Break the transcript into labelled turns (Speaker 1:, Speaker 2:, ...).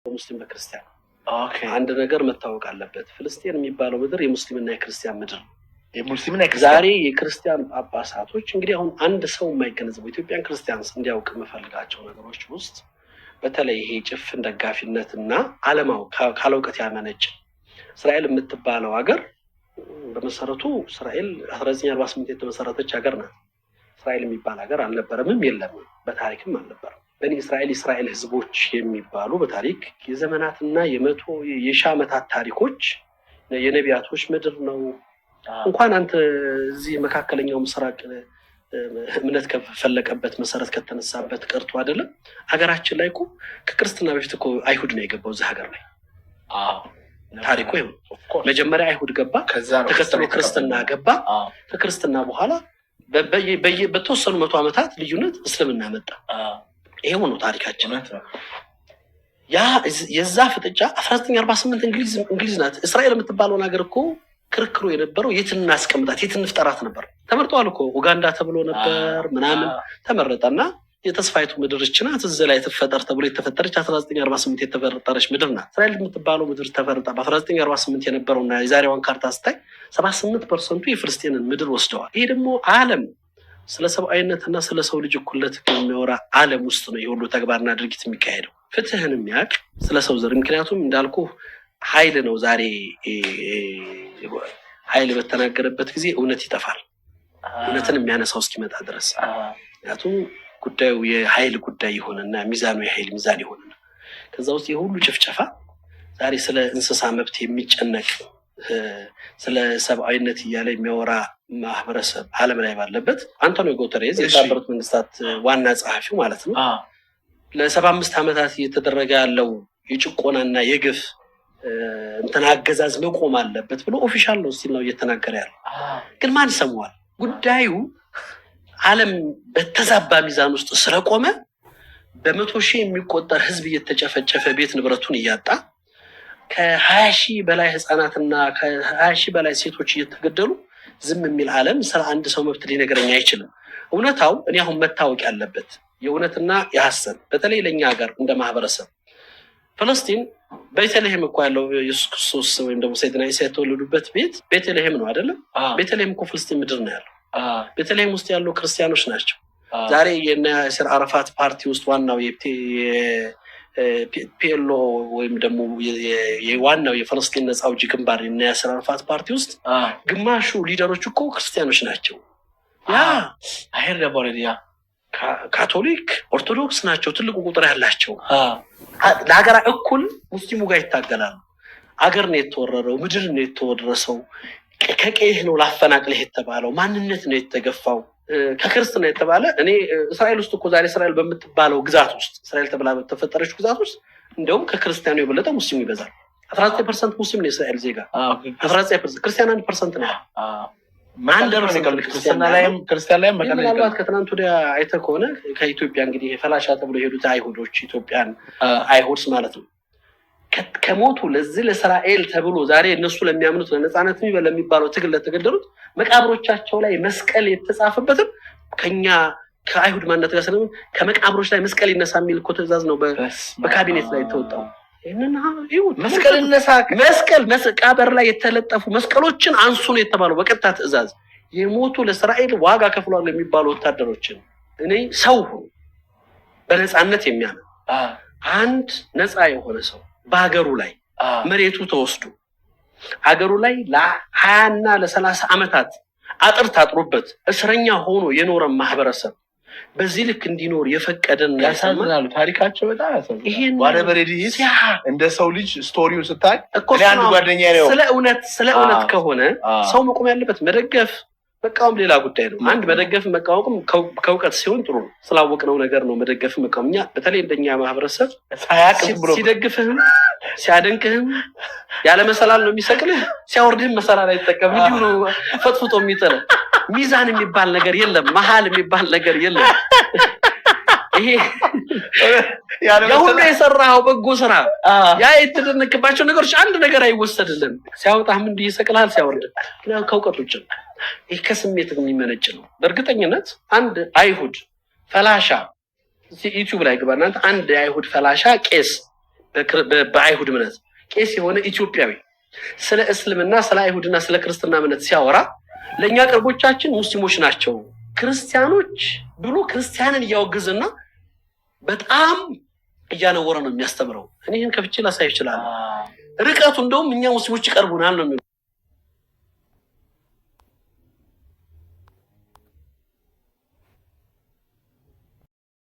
Speaker 1: በሙስሊም በክርስቲያን። አንድ ነገር መታወቅ አለበት። ፍልስጤን የሚባለው ምድር የሙስሊምና የክርስቲያን ምድር ነው።
Speaker 2: የሙስሊምና የክርስቲያን።
Speaker 1: ዛሬ የክርስቲያን ጳጳሳቶች፣ እንግዲህ አሁን አንድ ሰው የማይገነዘበው፣ Ethiopian Christians እንዲያውቅ የምፈልጋቸው ነገሮች ውስጥ በተለይ ይሄ ጭፍን ደጋፊነት እና አለማወቅ፣ ካለእውቀት ያመነጭ፣ እስራኤል የምትባለው ሀገር በመሰረቱ እስራኤል 1948 የተመሰረተች ሀገር ናት። እስራኤል የሚባል ሀገር አልነበረምም፣ የለም፣ በታሪክም አልነበረም። በኒ እስራኤል፣ የእስራኤል ህዝቦች የሚባሉ በታሪክ የዘመናትና የመቶ የሺህ ዓመታት ታሪኮች፣ የነቢያቶች ምድር ነው። እንኳን አንተ እዚህ መካከለኛው ምስራቅ እምነት ከፈለቀበት፣ መሰረት ከተነሳበት ቀርቶ አይደለም፣ ሀገራችን ላይ እኮ ከክርስትና በፊት እኮ አይሁድ ነው የገባው እዚህ ሀገር ላይ። ታሪኩ ይኸው። መጀመሪያ አይሁድ ገባ፣ ተከትሎ ክርስትና ገባ። ከክርስትና በኋላ በተወሰኑ 100 ዓመታት ልዩነት እስልምና መጣ። ይሄው ነው ታሪካችን። ያ የዛ ፍጥጫ 1948 እንግሊዝ ናት እስራኤል የምትባለውን ሀገር እኮ ክርክሩ የነበረው የት እናስቀምጣት፣ የት እንፍጠራት ነበር። ተመርጠዋል እኮ፣ ኡጋንዳ ተብሎ ነበር ምናምን፣ ተመረጠና የተስፋይቱ ምድር ይህች ናት፣ እዚህ ላይ ትፈጠር ተብሎ የተፈጠረች፣ 1948 የተፈጠረች ምድር ናት። እስራኤል የምትባለው ምድር ተፈርጣ በ1948 የነበረውና የዛሬዋን ካርታ ስታይ 78% ኡ የፍልስጤንን ምድር ወስደዋል። ይሄ ደግሞ ዓለም ስለ ሰብአዊነትና ስለ ሰው ልጅ እኩልነት የሚያወራ ዓለም ውስጥ ነው የሁሉ ተግባርና ድርጊት የሚካሄደው። ፍትህን የሚያውቅ፣ ስለ ሰው ዘር፣ ምክንያቱም እንዳልኩ ኃይል ነው። ዛሬ ኃይል በተናገረበት ጊዜ እውነት ይጠፋል። እውነትን የሚያነሳው እስኪመጣ ድረስ፣ ምክንያቱም ጉዳዩ የኃይል ጉዳይ ይሆንና ሚዛኑ የኃይል ሚዛን ይሆንና ከዛ ውስጥ የሁሉ ጭፍጨፋ፣ ዛሬ ስለ እንስሳ መብት የሚጨነቅ፣ ስለ ሰብአዊነት እያለ የሚያወራ ማህበረሰብ ዓለም ላይ ባለበት፣ አንቶኒዮ ጉተሬዝ፣ የተባበሩት መንግስታት ዋና ጸሐፊው ማለት ነው፣ ለ75 ዓመታት እየተደረገ ያለው የጭቆናና የግፍ እንትን አገዛዝ መቆም አለበት ብሎ official ነው still ነው እየተናገረ ያለው። ግን ማን ሰማዋል? ጉዳዩ ዓለም በተዛባ ሚዛን ውስጥ ስለቆመ በ100 ሺህ የሚቆጠር ህዝብ እየተጨፈጨፈ፣ ቤት ንብረቱን እያጣ፣ ከ20 ሺህ በላይ ህፃናትና ከ20 ሺህ በላይ ሴቶች እየተገደሉ ዝም የሚል ዓለም ስለ አንድ ሰው መብት ሊነግረኝ አይችልም። እውነታው እኔ አሁን መታወቅ ያለበት የእውነትና የሐሰት፣ በተለይ ለእኛ ሀገር እንደ ማህበረሰብ፣ ፍልስጢን ቤተልሔም እኮ ያለው ኢየሱስ ክርስቶስ ወይም ደግሞ ሰይድና ኢሳ የተወለዱበት ቤት ቤተልሔም ነው አይደለም? ቤተልሔም እኮ ፍልስጤን ምድር ነው ያለው። ቤተልሔም ውስጥ ያሉ ክርስቲያኖች ናቸው። ዛሬ የነ ያሲር አረፋት ፓርቲ ውስጥ ዋናው PLO ወይም ደግሞ ዋናው የፈለስጢን ነፃ አውጪ ግንባር፣ የነ ያሲር አረፋት ፓርቲ ውስጥ ግማሹ leader ኦች እኮ ክርስቲያኖች ናቸው። Yeah፣
Speaker 2: Yeah.
Speaker 1: ካቶሊክ፣ ኦርቶዶክስ ናቸው ትልቁ ቁጥር ያላቸው። ለሀገራ እኩል ሙስሊሙ ጋር ይታገላሉ። አገር ነው የተወረረው፣ ምድር ነው የተወረሰው፣ ከቀይህ ነው ላፈናቅልህ የተባለው፣ ማንነት ነው የተገፋው። ከክርስትና የተባለ እኔ እስራኤል ውስጥ እኮ ዛሬ እስራኤል በምትባለው ግዛት ውስጥ፣ እስራኤል ተብላ በተፈጠረችው ግዛት ውስጥ እንደውም ከክርስቲያኑ የበለጠ ሙስሊሙ ይበዛል። 19% ሙስሊም ነው የእስራኤል ዜጋ። 19%፣ ክርስቲያን 1% ነው። አንድ
Speaker 2: ክርስትና ላይም ክርስቲያን ላይም
Speaker 1: ምናልባት ከትናንት ወዲያ አይተህ ከሆነ ከኢትዮጵያ እንግዲህ ፈላሻ ተብሎ የሄዱት አይሁዶች፣ Ethiopian አይሁድስ ማለት ነው፣ ከሞቱ ለዚህ ለእስራኤል ተብሎ ዛሬ እነሱ ለሚያምኑት ለነፃነት ለሚባለው ትግል ለተገደሉት መቃብሮቻቸው ላይ መስቀል የተጻፈበትም ከኛ ከአይሁድ ማንነት ጋር ስለምን ከመቃብሮች ላይ መስቀል ይነሳ የሚል እኮ ትእዛዝ ነው በካቢኔት ላይ የተወጣው።
Speaker 2: መስቀል ይነሳ።
Speaker 1: መስቀል፣ መቃብር ላይ የተለጠፉ መስቀሎችን አንሱ ነው የተባለው በቀጥታ ትእዛዝ። የሞቱ፣ ለእስራኤል ዋጋ ከፍሏል የሚባሉ ወታደሮችን፣ እኔ ሰው ሁኑ በነፃነት የሚያምን፣ አንድ ነፃ የሆነ ሰው በሀገሩ ላይ መሬቱ ተወስዶ፣ ሀገሩ ላይ ለ20ና ለ30 ዓመታት አጥር ታጥሮበት እስረኛ ሆኖ የኖረ ማህበረሰብ በዚህ ልክ እንዲኖር የፈቀደና
Speaker 2: ያሳዝናሉ። ታሪካቸው በጣም ያሳዝናል። Whatever it is፣ እንደ ሰው ልጅ story ውን ስታይ እኔ አንድ ጓደኛ ነው
Speaker 1: ስለ እውነት ከሆነ ሰው መቆም ያለበት፣ መደገፍ መቃወም ሌላ ጉዳይ ነው። አንድ መደገፍ መቃወም ከእውቀት ሲሆን ጥሩ ነው። ስላወቅነው ነገር ነው መደገፍ መቃወም። እኛ በተለይ እንደኛ ማህበረሰብ ሲደግፍህም ሲያደንቅህም ያለ መሰላል ነው የሚሰቅልህ፣ ሲያወርድህም መሰላል አይጠቀም። እንዲሁ ነው ፈጥፍጦ የሚጥልህ። ሚዛን የሚባል ነገር የለም። መሀል የሚባል ነገር የለም። ይሄ የሁሉ የሰራኸው በጎ ስራ፣ ያ የተደነቅባቸው ነገሮች አንድ ነገር አይወሰድልም። ሲያወጣህም እንዲህ ይሰቅልሃል፣ ሲያወርድ ከእውቀት ውጭ ነው። ይህ ከስሜት የሚመነጭ ነው። በእርግጠኝነት አንድ አይሁድ ፈላሻ፣ YouTube ላይ ግባ እናንተ፣ አንድ የአይሁድ ፈላሻ ቄስ በአይሁድ እምነት ቄስ የሆነ ኢትዮጵያዊ ስለ እስልምና፣ ስለ አይሁድና ስለ ክርስትና እምነት ሲያወራ ለእኛ ቅርቦቻችን ሙስሊሞች ናቸው ክርስቲያኖች ብሎ ክርስቲያንን እያወግዝና በጣም እያነወረ ነው የሚያስተምረው። እኔ ይህን ከፍቼ ላሳይ እችላለሁ። ርቀቱ እንደውም እኛ ሙስሊሞች ይቀርቡናል ነው የሚለው።